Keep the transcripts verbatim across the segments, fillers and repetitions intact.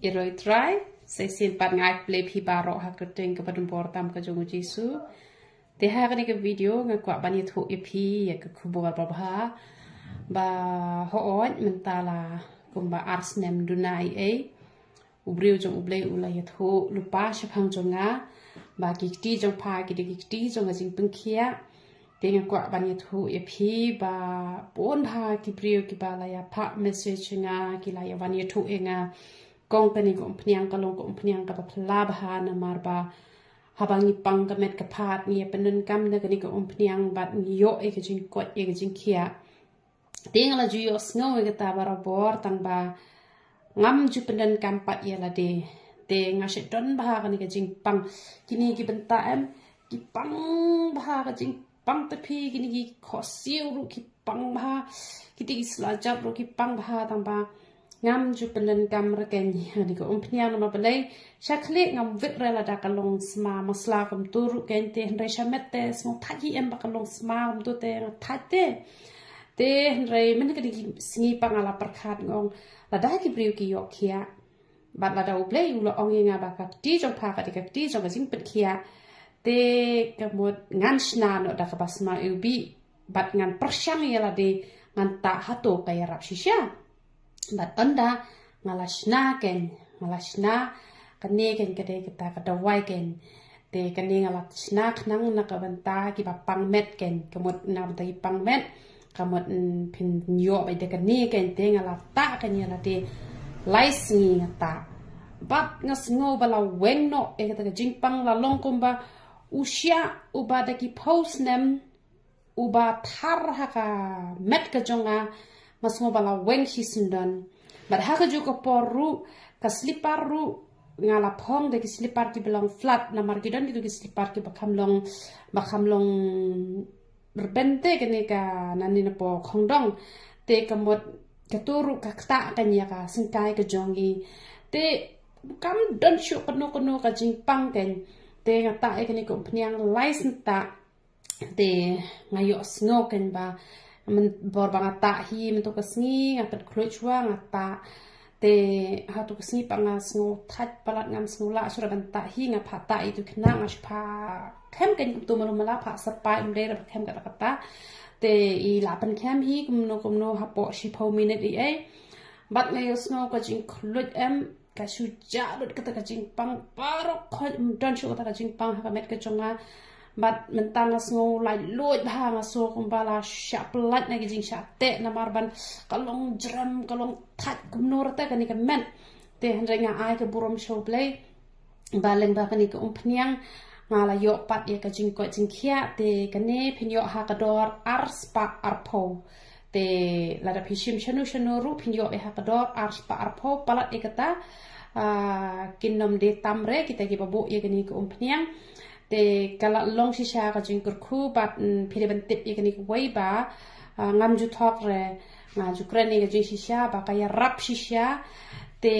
Ïa loi Trai, sa shisien pat nga ai khublei phi baroh ha ka kyrteng kaba donbor tam ka jong u Jisu. Te ha kane ka video nga kwah ban ïathuh ïa phi ïa ka khubor babha ba hooid mynta la kumba ar snem duna ei ei u briew jong U Blei u la ïathuh lypa shaphang jong nga ba ki kti jong pha ki dei ki kti jong ka jingpynkhiah. Te nga kwah ban ïathuh ïa phi ba bun bha ki briew kiba la ïa phah message ïa nga, ki la ïa wan ïathuh ïa nga. Kong kane ka umphniang ka long ka umphniang kaba phylla bha namar ba haba ngi pang ka met ka phad ngi ïa pyndonkam na kane ka umphniang bad ngi ïoh ïa ka jingkoit ïa ka jingkhiah. Te nga la ju ïohsngew ïa kata barabor tang ba ngam ju pyndonkam pat ïa lade. Te nga shait don bha kane ka jingpang. Kine ki bynta em ki pang bha ka jingpang, te phi kine ki khohsiew ruh ki pang bha, kite ki sla jap ruh ki pang bha tang ba ngam ju pyndonkam rkeiñ ha kane ka umphniang namar balei sha khlieh ngam wit re lada ka long sma masla kumto ruh keiñ, te hynrei sha met te sngewthait hi em ba ka long sma kumto te nga thait te. Te hynrei mynta kane ki sngi pat nga la pyrkhat nga ong lada ki briew ki ïoh khiah bad lada U Blei u la ong ïa nga ba ka kti jong pha ka dei ka kti jong ka jingpynkhiah, te ka mut ngan shna noh da kaba sma iwbih bad ngan pyrshang ïa lade ngan tah hato ka ïarap shisha. Bad ynda nga la shna keiñ, nga la shna, kane keiñ ka dei kata ka dawai keiñ. Te kane nga la shna khnang na ka bynta kiba pang met keiñ, ka mut na bynta ki pang met ka mut phin ïoh beit da kane keiñ. Te nga la tah keiñ ïa lade lai sngi nga tah. Bad nga sngew ba la weng noh ïa kata ka jingpang, la long kumba u shiah uba da ki phew snem uba thar ha ka met ka jong nga, nga sngew ba la weng shisyndon. Bad ha kajuh ka por ruh ka slipar ruh nga la phong da ki slipar kiba long flat namar ki don kito ki slipar kiba kham long, ba kham long rben te kane ka nangne napoh khongdong. Te ka mut kato ruh ka ktah keiñ ïa ka syngkai ka jong ngi. Te kam don shuh kano kano ka jingpang keiñ. Te nga tah ïa kane ka umphniang lai snem tah. Te nga ïohsngew keiñ ba mynbor ba nga tah hi mynta ka sngi nga pynkhluit shuwa nga tah. Te hato ka sngi pat nga sngewthait palat, ngam sngew lah shuh ban tah hi, nga phah tah ïa itu khynnah, nga shu phah khem keiñ kumto malu mala, phah syrpai ym dei re, phah khem kata kata. Te i la pynkhem hi kumno kumno hapoh shiphew minit ei ei. Bad nga ïohsngew ka jingkhluit em, ka shu jah lut kata ka jingpang, baroh khoit ym don shuh kata ka jingpang ha ka met ka jong nga. Bad mynta nga sngew laitluid bha, nga sngew kumba la shah pyllait na ki jingshah teh namar ban ka long jrem, ka long thait kumno rta kane ka met. Te hynrei nga ai ka burom sha U Blei ba lyngba kane ka umphniang nga la ïoh pat ïa ka jingkoit jingkhiah. Te kane phin ïoh ha ka dor ar spah arphew. Te lada phi shim shano shano ruh phin ïoh ïa ha ka dor ar spah arphew, palat ïa kata, ah, kin nym dei tam re kita kiba buh ïa kane ka umphniang. Te ka la long shisha ka jingkyrkhu bad, mm, phi dei ban tip ïa kane kawei ba, ah, ngam ju thok re, nga ju kren ïa ka jingshisha ba ka ïarap shisha. Te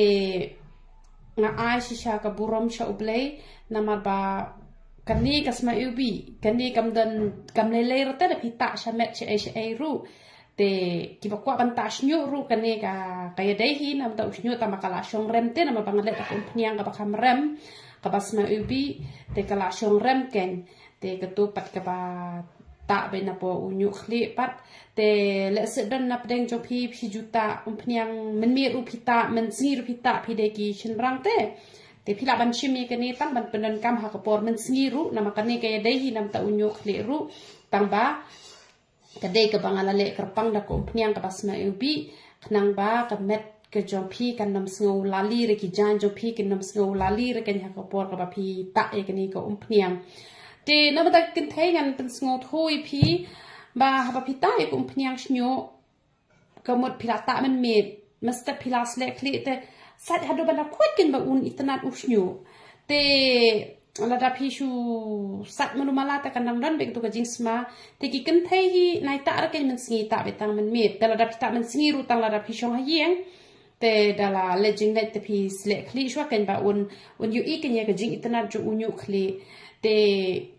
nga ai shisha ka burom sha U Blei namar ba kane ka sma iwbih, kane kam don, kam lei lei rta da phi tah sha met shaei shaei ruh. Te kiba kwah ban tah shñiuh ruh kane ka, ka ïadei hi namar u shñiuh tang ba ka la shong rem te namar ba nga leh da ka umphniang kaba kham rem, kaba sma iwbih, te ka la shong rem keiñ. Te kato pat kaba tah beit napoh u ñiuh khlieh pat. Te lehse don na pdeng jong phi, phi ju tah umphniang mynmiet ruh phi tah, mynsngi ruh phi tah, phi dei ki shynrang te. Te phi lah ban shim ïa kane tang ban pyndonkam ha ka por mynsngi ruh, namar kane ka ïadei hi namar u ñiuh khlieh ruh. Tang ba ka dei kaba nga la leh kyrpang da ka umphniang kaba sma iwbih, khnang ba ka met ka jong phi kan nym sngew lali re, ki jaiñ jong phi kin nym sngew lali re keiñ ha ka por kaba phi tah ïa kane ka umphniang. Te namar ka kynthei ngan pynsngewthuh ïa phi ba haba phi tah ïa ka umphniang shñiuh, ka mut phi la tah mynmiet, mynstep phi la sleh khlieh te sait haduh ban da khuid keiñ ba un itynnad u shñiuh. Te lada phi shu sait malu mala te kan dang don beit kato ka jingsma. Te ki kynthei hi nai tah re keiñ mynsngi, tah beit tang mynmiet. Te lada phi tah mynsngi ruh tang lada phi shong ha ïing, te da la leit jingleit te phi sleh khlieh shuwa keiñ ba un, un ïohi keiñ ïa ka jingitynnad jong u ñiuh khlieh. Te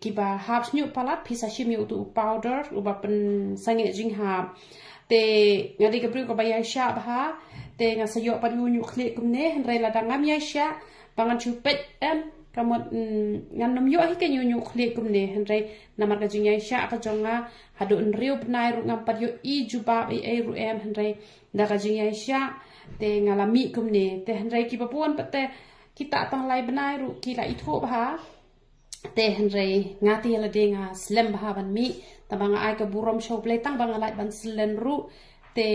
kiba hap shñiuh palat phi sa shim ïa uto u powder uba pynsangeh jinghap. Te nga dei ka briew kaba ïaishah bha, Te nga sa ïoh pat ïa u ñiuh khlieh kumne, hynrei lada ngam ïaishah ba ngan shu peit em, ka mut, mm, ngan nym ïoh hi ka ñiuh ñiuh khlieh kumne, hynrei namar ka jingïaishah ka jong nga haduh hynriew bnai ruh ngam pat ïohi jubab ei ei ruh em, hynrei da ka jingïaishah te nga la mih kumne. Te hynrei kiba bun pat te kita tang lai bnai ruh ki la ithuh bha. Te hynrei nga te ïa lade nga slem bha ban mih, tang ba nga ai ka burom sha U Blei tang ba nga lah ban syllen ruh. Te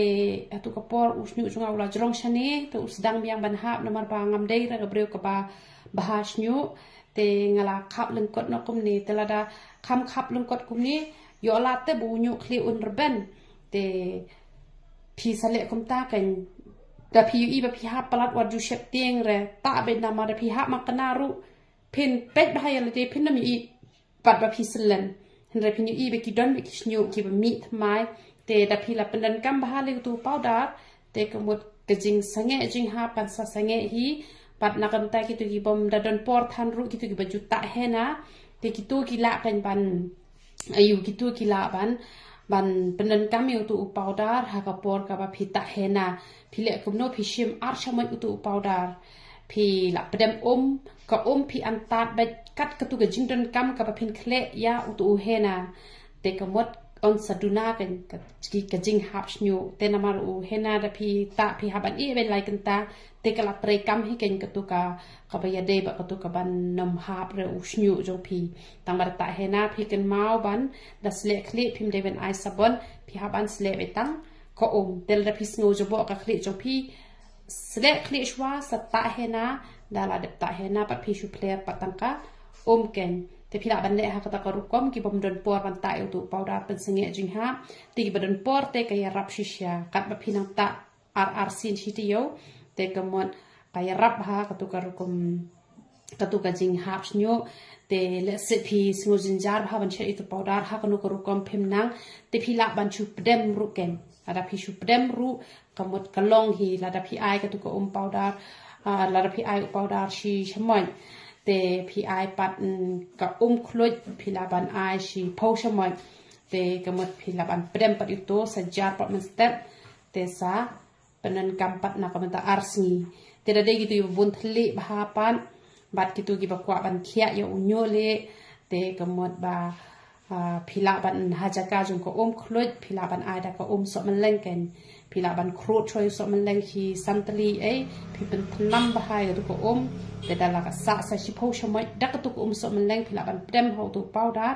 ha tu ka por u shñiuh jong nga u la jrong shane, te u sdang biang ban hap namar ba ngam dei re ka briew kaba bha shñiuh. Te nga la khap lyngkot noh kumne, te lada kham khap lyngkot kumne, ïoh lad te ba u ñiuh khlieh un rben. Te phi sa leh kumta kan, da phi ïohi ba phi hap palat wat ju sheptieng re, tah beit namar da phi hap ma kane ruh phin peit bha ïa lade phin nym ïohi pat ba phi syllen. Hynrei phin ïohi ba ki don beit ki shñiuh kiba mih thymmai. Te da phi la pyndonkam bha lei utu u powder, te ka mut ka jingsangeh jinghap kan sa sangeh hi. Pat na ka bynta kitu kibym da don por than ruh, kitu kiba ju tah henna, te kitu ki lah kan ban, aïu, kitu ki lah ban, ban pyndonkam ïa utu u powder ha ka por kaba phi tah henna. Phi leh kumno? Phi shim ar shamoit utu u powder. Phi la pdem um, ka um phi antad beit kat katu ka jingdonkam kaba phin khleh ïa utu u henna. Te ka mut un sa duna ka, ka, ka jinghap shñiuh. Te namar u henna da phi tah phi hap ban ïeh beit lai kynta, te ka la treikam hi kan katu ka, kaba ïadei bad katu kaban nym hap re u shñiuh jong phi. Tang ba da tah henna phi kynmaw ban, da sleh khlieh phim dei ban ai sabon, phi hap ban sleh beit tang ka um. Te lada phi sngew jaboh ka khlieh jong phi, sleh khlieh shuwa sa tah henna, da la dep tah henna pat phi shu pler pat tang ka um kan. Te phi lah ban leh ha kata ka rukom, kibym don por ban tah ïa utu u powder pynsangeh jinghap. Te kiba don por te ka ïarap shisha, katba phi nang tah ar ar sien shi taïew, te ka mut ka ïarap ha katu ka rukom, katu ka jinghap shñiuh. Te lehse phi sngew jynjar bha ban shet ïa utu u powder, ha kano ka rukom phim nang, te phi lah ban shu pdem ruh kan. Lada phi shu pdem ruh, ka mut ka long hi. Lada phi ai katu ka um powder, ah, lada phi ai u powder shi shamoit, te phi ai pat, mm, ka um khluit, phi lah ban ai shiphew shamoit. Te ka mut phi lah ban pdem pat ïa utu sa jar pat mynstep, te sa pyndonkam pat na ka bynta ar sngi. Te da dei kitu kiba bun thylliej bha pat, bad kitu kiba kwah ban khiah ïa u ñiuh lieh, te ka mut ba, ah, phi lah ban ha jaka jong ka um khluit, phi lah ban ai da ka um sohmylleng kan. Phi lah ban khrud shuwa ïa u sohmylleng shi san tylli ei, phi pynthnam bha ïa utu ka um, te da la ka sah sa shiphew shamoit da katu ka um sohmylleng, phi lah ban pdem ha utu u powder.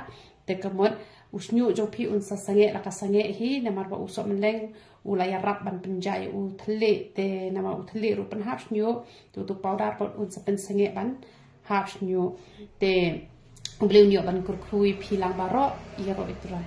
Te ka mut u shñiuh jong phi un sa sangeh la ka sangeh hi, namar ba u sohmylleng u la ïarap ban pynjah ïa u thylliej, te namar u thylliej ruh pynhap shñiuh, te utu u powder pat un sa pynsangeh ban hap shñiuh. Te U Blei un ïoh ban kyrkhu ïa phi lang baroh, ïaroh ïa U Trai.